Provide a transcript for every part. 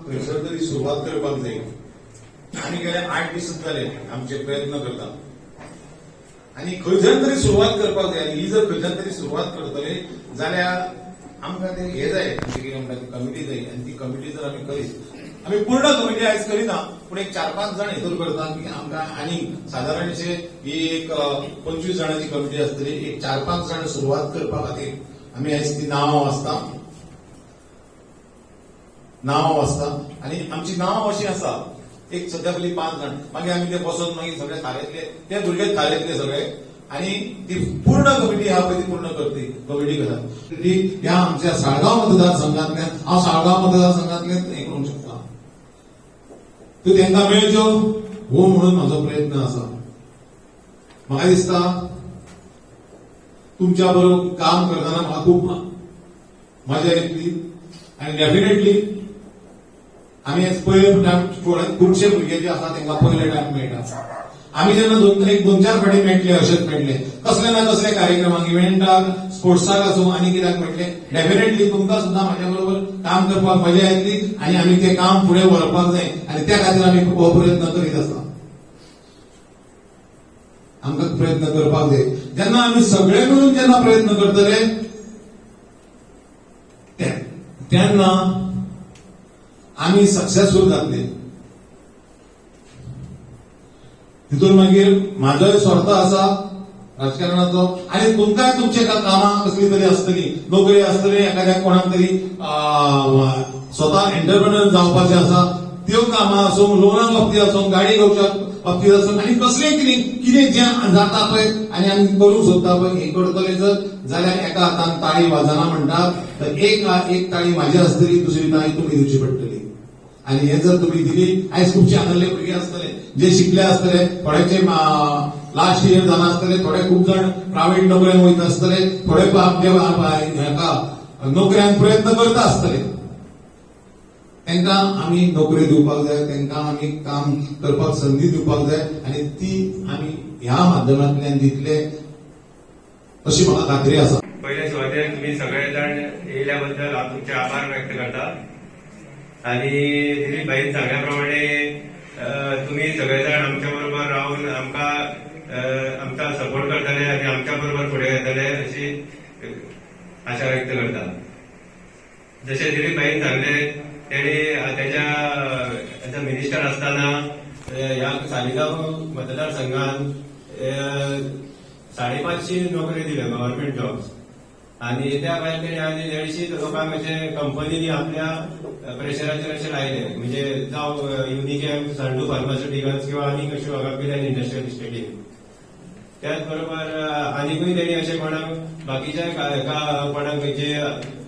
खंयसर तरी सुरवात करपाक जाय. आमी गेले 8 दीस जाले आमचे प्रयत्न करता आनी खंयच्यान तरी सुरवात करपाक जाय. आनी ही जर खंयच्यान तरी सुरवात करतले जाल्यार आमकां ते हे जाय, आमचे कितें म्हणटा ती कमिटी जाय. आनी ती कमिटी जर आमी करीत, आमी पूर्ण कमिटी आयज करिना, पूण एक 4-5 जाण हितून करता की आमकां आनी सादारणशे ही एक 25 जाणांची कमिटी आसतली. एक 4-5 जाण सुरवात करपा खातीर आमी आयज ती नांवां वाचता, नांवां वाचता. आनी आमची नांवां अशीं आसा, एक सद्या पयलीं 5 जाण, मागीर आमी ते बसोन मागीर सगळे थारायतले, ते भुरगे थारायतले सगळे. आनी ती पूर्ण कमिटी आहा पळय ती पूर्ण करतली कमिटी करता ती ह्या आमच्या साळगांव मतदारसंघांतल्यान, हांव साळगांव मतदारसंघांतल्यान हें करूंक शकता, त्यो तांकां मेळच्यो हो म्हणून म्हजो प्रयत्न आसा. म्हाका दिसता तुमच्या बरोबर काम करतना म्हाका खूब मजा येतली. आनी डेफिनेटली आमी पयले टायम खुबशे भुरगे जे आसा तांकां पयले टायम मेळटा. आमी जेन्ना दोन चार फावटी मेळटले, अशेंच मेळटले कसले ना कसले कार्यक्रमाक, इव्हेंटाक, स्पोर्ट्साक आसूं आनी कित्याक मेळटले. डेफिनेटली तुमकां सुद्दां म्हाज्या बरोबर काम करपाक मजा येतली आनी आमी तें काम फुडें व्हरपाक जाय आनी त्या खातीर आमी हो प्रयत्न करीत आसा. आमकां प्रयत्न करपाक जाय. जेन्ना आमी सगळे मेळून जेन्ना प्रयत्न करतले तेन्ना आमी सक्सेसफूल जातले. तितून मागीर म्हाजोय स्वार्थ आसा राजकारणाचो आनी तुमकांय तुमचे कामां कसली तरी आसतली, नोकरी आसतली, एखाद्या कोणाक तरी स्वता एंटरप्रेनर जावपाचें आसा, त्यो कामां आसूं, लोना बाबतींत आसूं, गाडी घेवच्या बाबतींत आसूं, आनी कसलें कितें कितें जें जाता पळय आनी आमी करूंक सोदता पळय, हें करतले जर जाल्यार एका हातान ताळी वाजना म्हणटात, तर एक ताळी म्हाजी आसतली, दुसरी ताळी तुमी दिवची पडटली. आनी हे जर तुमी दिली, आयज खुबशे हांगासरले भुरगे आसतले जे शिकले आसतले, थोड्याचे लास्ट इयर जालां आसतले, थोडे खूब जाण प्रायव्हेट नोकऱ्यांक वयता आसतले, थोडे आपले हाका नोकऱ्यांक प्रयत्न करता आसतले. तांकां आमी नोकरी दिवपाक जाय, तांकां आमी काम करपाक संदी दिवपाक जाय आनी ती आमी ह्या माध्यमांतल्यान दितले अशी म्हाका खात्री आसा. पयले सुवातेर तुमी सगळे जाण येयल्या बद्दल हांव तुमचे आभार व्यक्त करता. आनी दिलीप भाईन सांगल्या प्रमाणे तुमी सगळे जाण आमच्या बरोबर रावन आमकां आमकां सपोर्ट करतले आनी आमच्या बरोबर फुडें येतले अशी आशा व्यक्त करता. जशें दिलीप भाईन सांगले, तेणी तेच्या एज अ मिनिस्टर आसतना ह्या सालिगांव मतदारसंघात 550 नोकरी दिल्यो, गव्हर्नमेंट जॉब्स. आनी त्या भायर तेणी आनी 150 लोकांक अशें कंपनींनी आपल्या प्रेशराचेर अशें लायले, म्हणजे जावं युनिकेम, संडू फार्मास्युटिकल्स किंवा आनीक अश्यो हांगा पिल्यान इंडस्ट्रियल इस्टेटीन. त्याच बरोबर आनीकूय तेणी अशें कोणाक बाकीच्या हेका कोणाक जे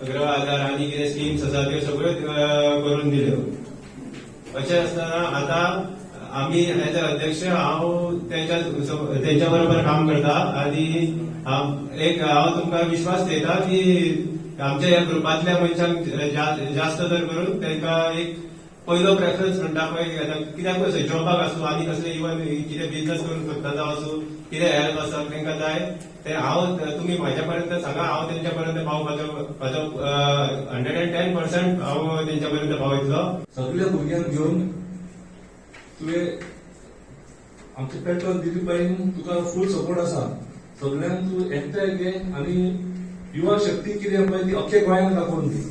गृह आधार आनी कितें स्किम्स आसा त्यो सगळ्यो करून दिल्यो. अशें आसतना आतां आमी एज अ अध्यक्ष हांव तेंच्या बरोबर काम करता आनी एक हांव तुमकां विश्वास दिता की आमच्या ह्या ग्रुपांतल्या मनशांक जास्त तर करून तांकां एक पयलो प्रेफरन्स म्हणटा पळय, आतां कित्याकूय जॉबाक आसूं आनी कसले इवन कितें बिझनस करूंक सोदता जावं आसूं, कितें हेल्प आसा तांकां जाय ते हांव तुमी म्हाज्या पर्यंत सांगा, हांव तेंच्या पर्यंत पावपाचो म्हाजो 110% हांव तेंच्या पर्यंत पावयतलो. सगळ्या भुरग्यांक घेवन तुवें आमचे पेट्रोल दिलीप भाईन तुका फूल सपोर्ट आसा. सगळ्यांक तूं एकठांय घे आनी युवा शक्ती कितें पळय ती अख्ख्या गोंयांत दाखोवन दी.